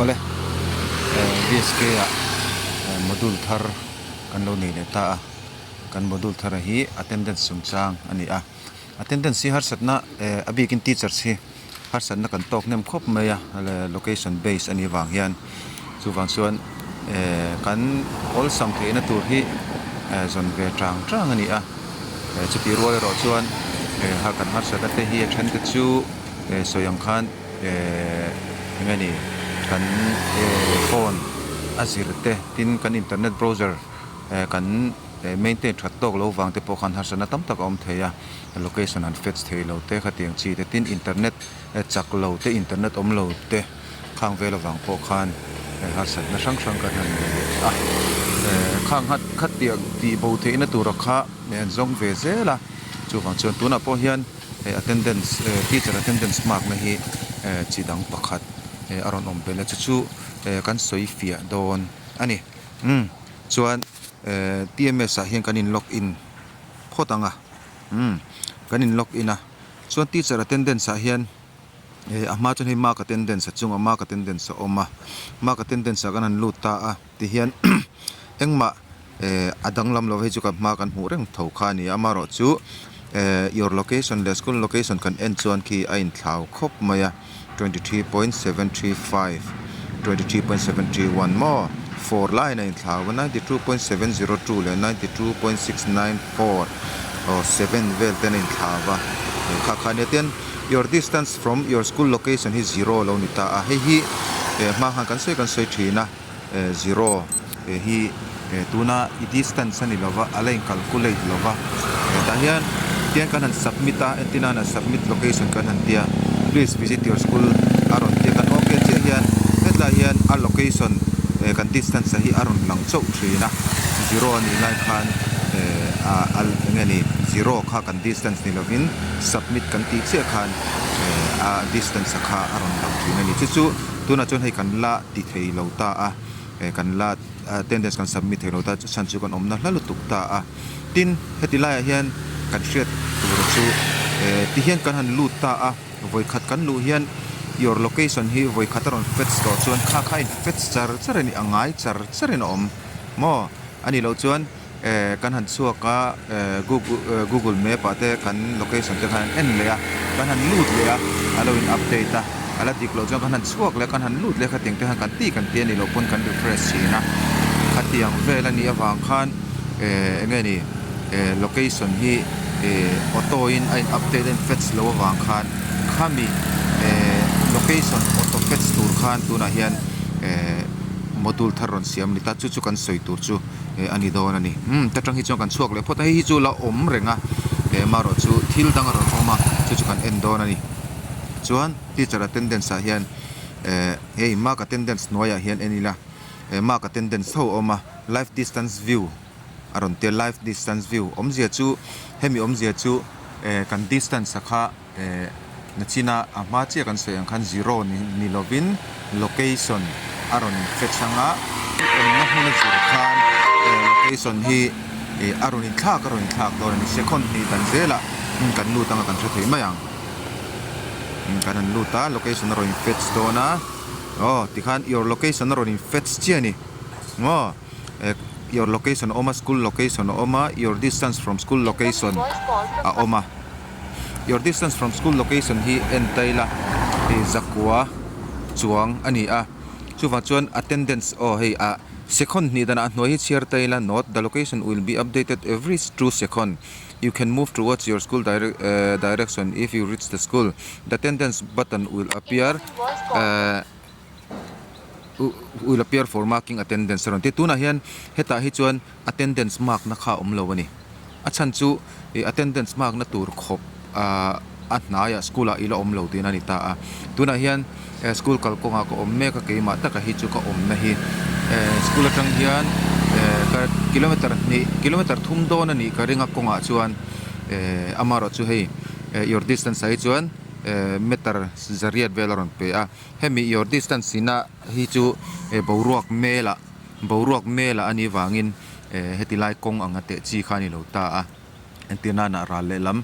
Awle, VSK ah module thar kan lo nei leh ta a, kan module thar hi attendance chungchang a ni a, attendance hi harsatna a bikin teachers hi harsatna kan tawk hnem khawp mai a, location base a nih vang hian chuvang chuan kan awlsam theihna tur hi zawn ve tang tang a ni a, chutih rual erawh chuan kan harsatna te hi a then te chu sawi ang khan. Ehh eng nge ni kan ehh phone a zir te tin kan internet browser eh kan maintain that tawk lo vang te pawh khan harsatna tam tak a awm thei a, location han fetch thei lo te khatiang chi te tin internet chak lo te internet awm lo te khang vel avang pawh khan harsatna hrang hrang kan han nei a, eh khang khatiang tih bo theihna tura kha an zawng ve zel a, chuvang chuan tunah pawh hian. Hei attendance eh teacher attendance mark na hi eh chi dang pakhat eh a rawn awm belh a chu chu eh kan sawi fiah dawn a ni umm chuan eh T M S ah hian kan in log in phawt ang a umm kan in log in a chuan teacher attendance ah hian eh a hma chuan hei mark attendance a chungah mark attendance a awm a mark attendance ah kan han lut ta a tihian engmah. Eh a danglam lo hei chu ka hma kan hmuh reng tho kha a ni a amaherawhchu eh your location leh school location kan en chuan khi a inthlau khawp mai a 23.735 23.731 maw four laiin a inthlau a 92.702 leh 92.694 aw seven vel ten a inthlau a eh kha kha nia tin your distance from your school location hi zero a lo ni ta a hei hi eh hma khan kan sawi kan sawi thin a. Zero hi tuna i distance a ni lova a la in calculate lova tah hian tiang kan han submit a entir nan a submit location kan han tia please visit your school a rawn tia kan ok chiah hian hetlai hian a location kan distance a hi a rawn lang chauh thin a zero a nih lai khan a eng nge ni zero kha kan distance ni lovin submit kan tih chiah khan a distance a kha a rawn lang thin a ni chu chu tunah chuan hei kan la. ti thei lo ta a, eh kan la attendance kan submit thei lo ta a chhan chu kan awmna hla lutuk ta a, tin heti laiah hian kan hriat tur chu eh ti hian kan han lut ta a, vawikhat kan luh hian your location hi vawikhat a rawn fetch tawh chuan kha kha a in fetch char char a ni a ngai char char in a awm maw a nih loh chuan eh kan han chhuak a eh google google map ah te kan location te khan an en leh a kan han lut leh a a lo in update a a la dik loh chuan kan han chhuak leh a kan han lut leh a khatiang te khan kan ti kan ti a nih loh pawn kan refresh thin a khatiang vel a nih avang khan eh eng nge ni eh location hi eh auto in a in update a in fetch loh avang khan khami eh location auto fetch tur khan tunah hian eh module thar rawn siam a ni ta chu chu kan sawi tur chu. eh a ni dawn a ni umm ta tang hi chuan kan chhuak leh phawt a hei hi chu la awm reng a eh marawh chu thil dang a rawn awm a chu chu kan en dawn a ni chuan teacher attendance ah hian eh hei mark attendance hnuaiah hian en ila eh mark attendance tho a awm a live distance view a rawn tia live distance view awmzia chu hemi awmzia chu eh kan distance a kha Eh nachina a hma chiah kan sawi ang khan zero ni ni lovin location a rawn fetch ang a, awmna hmun a zir khan eh location hi eh a rawn inthlak a rawn inthlak dawn a ni. Second hnih dan zelah kan lut ang a kan hre thei mai ang. Kan han lut a location a rawn in fetch dawn a, aw tikhan your location a rawn in fetch chiah a ni maw eh your location a awm a school location a awm a your distance from school location a awm a. Your distance from school location hi en ta ila hei zakua chuang a ni a chuvang chuan attendance aw hei ah second hnih danah a hnuai hi chhiar ta ila note the location will be updated every two second you can move towards your school direction if you reach the school the attendance button will appear eh will appear for marking attendance a rawn ti a tunah hian hetah hi chuan attendance mark na kha a awm lo a ni a chhan chu ih attendance mark na tur khawp ah a hnaiah school ah ila awm lo tihna a ni ta a tunah hian eh school kalkawngah ka awm mek a keimah taka hi chu ka awmna hi eh school atang hian eh ka kilometer hnih kilometer thum dawn a nih ka ring a kawngah chuan eh amaherawhchu hei eh your distance ah hi chuan eh meter zariat vel a rawn pe a. Hemi your distance ina hi chu boruak mel ah boruak mel ah a nih vangin heti lai kawng anga teh chi kha a ni lo ta a entir nana ral lehlam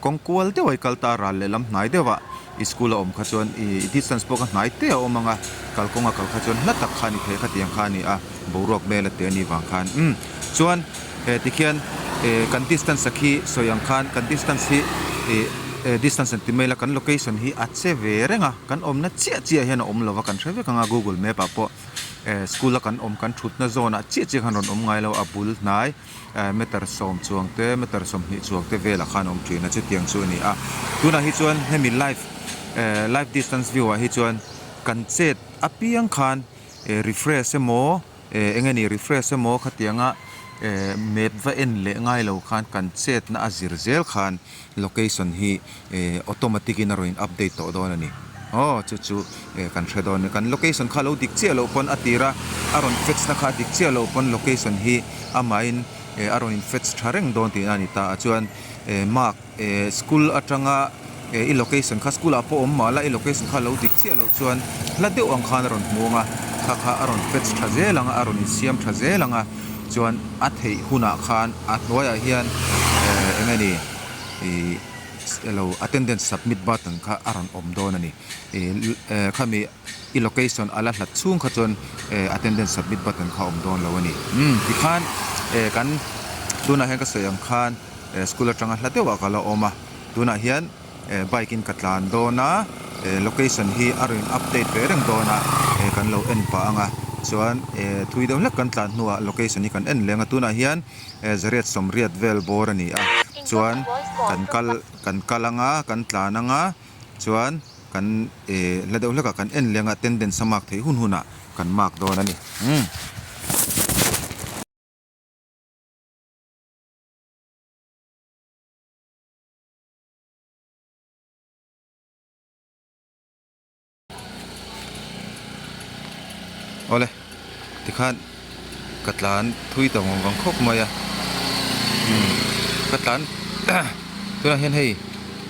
kawng kual deuh a i kal ta a ral lehlam hnai deuh ah I school a awm kha chuan i distance pawh kha hnai te a awm ang a, kalkawnga kal kha chuan hla tak kha a ni thei a khatiang kha a ni a, boruak mel a te a nih vang khan umm chuan eh tikhian eh kan distance a khi sawi ang khan kan distance hi ih eh distance an ti mai la kan location hi a che ve reng a, kan awmna chiah chiah hian a awm lo va kan hre vek ang a google map ah pawh eh school a kan awm kan thutna zawn ah chiah chiah khan rawn awm ngai lo a bul hnai. Meter sawm chuang te, meter 20 chuang te velah khan a awm thin a, chutiang chu a ni a. Tunah hi chuan hemi live live distance view ah hi chuan kan chet apiang khan refresh emaw eng nge ni refresh emaw khatianga map va en leh ngai lo khan kan chetna a zir zel khan location hi automatic in a rawn in update tawh dawn a ni. Aw chu chu kan hre dawn a ni. Kan location kha lo dik chiah loh pawn a tir a, a rawn fetch na kha a dik chiah loh pawn location hi amahin a rawn in fetch tha reng dawn tihna a ni ta a. Chuan mark school atanga i location kha school ah pawh awm mah la i location kha lo dik chiah loh chuan hla deuh ang khan a rawn hmu ang a, kha kha a rawn fetch tha zel ang a, a rawn insiam tha zel ang a. Chuan a theih hunah khan a hnuaiah hian eng nge ni ih elo attendance submit button kha a rawn awm dawn a ni. Ih khami i location a la hlat chhung kha chuan attendance submit button kha a awm dawn lo a ni. Umm tikhan kan tunah hian ka sawi ang khan school atanga hla deuhah ka la awm a, tunah hian. Bike in ka tlan dawn a, location hi a rawn update ve reng dawn a, kan lo en pah ang a, chuan thui deuh hlek kan tlan hnuah location hi kan en leng a, tunah hian zariat sawmriat vel bawr a ni a, chuan kan kal kan kal ang a, kan tlan ang a, chuan kan hla deuh hlekah kan en leng a, attendance a mark theih hun hunah kan mark dawn a ni. Awle tikhan ka tlan thui ta vang vang khawp mai a umm ka tlan tunah hian hei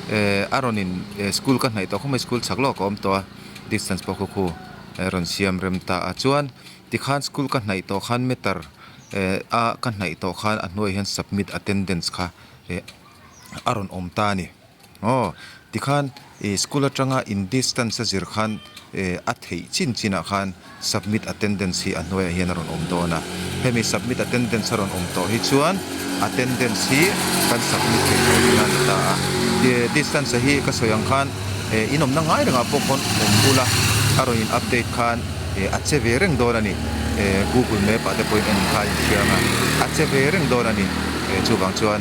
eh a rawn in eh school ka hnaih tawh khawp mai school chhak lawk a awm tawh a distance pawh khu khu a rawn siam rem ta a chuan tikhan school ka hnaih tawh khan meter eh a ka hnaih tawh khan a hnuaiah hian submit attendance kha eh a rawn awm ta a ni. Aw, tikhan ih school atanga in distance a zir khan eh a theih chin chinah khan submit attendance hi a hnuaiah hian a rawn awm dawn a. Hemi submit attendance a rawn awm tawh hi chuan attendance hi kan submit thei tawh tihna a ni ta a. Ih distance a hi ka sawi ang khan eh in awmna ngai rengah pawh khawn awm bula a rawn in update khan eh a che ve reng dawn a ni. Eh google map ah te pawhin en kha a inthiang a, a che ve reng dawn a ni. Eh chuvang chuan.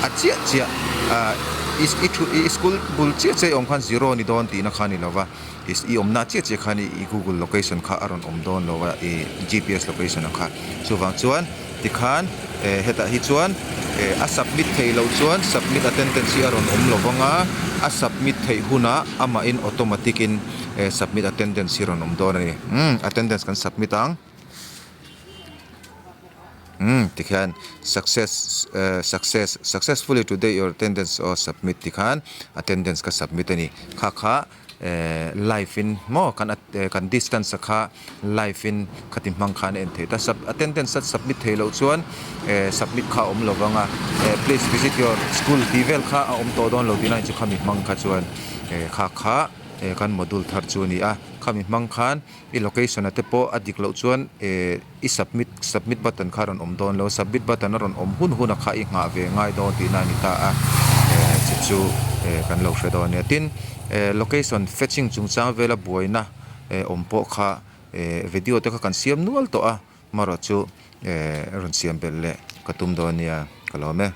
A chiah chiah ah i thu i school bul chiah chiah i awm khan zero a ni dawn tihna kha a ni lo va i awmna chiah chiah khan i google location kha a rawn awm dawn lo va i G_P_S location ang kha chuvang chuan tikhan eh hetah hi chuan eh a submit theih loh chuan submit attendance hi a rawn awm lo vang a a submit theih hunah amahin automatic in eh submit attendance hi a rawn awm dawn a ni umm attendance kan submit ang. Umm tikhian success eh success successfully today your attendance aw submit tikhan attendance ka submit a ni kha kha eh live in maw kan kan distance a kha live in khati hmang khan a en theih ta sub attendance a submit theih loh chuan eh submit kha a awm lo vang a eh please visit your school tih vel kha a awm tawh dawn lo tih na chu khami hmang kha chuan eh kha kha eh kan module thar chu a ni a khami hmang khan. I location a te pawh a dik loh chuan eh i submit submit button kha a rawn awm dawn lo submit button a rawn awm hun hun a kha i nghah ve ngai dawn tihna a ni ta a eh chu chu eh kan lo hre dawn a nia tin eh location fetching chungchang vela buaina eh awm pawh kha eh video te kha kan siam nual tawh a marawh chu eh rawn siam belh leh ka tum dawn nia ka lawm e.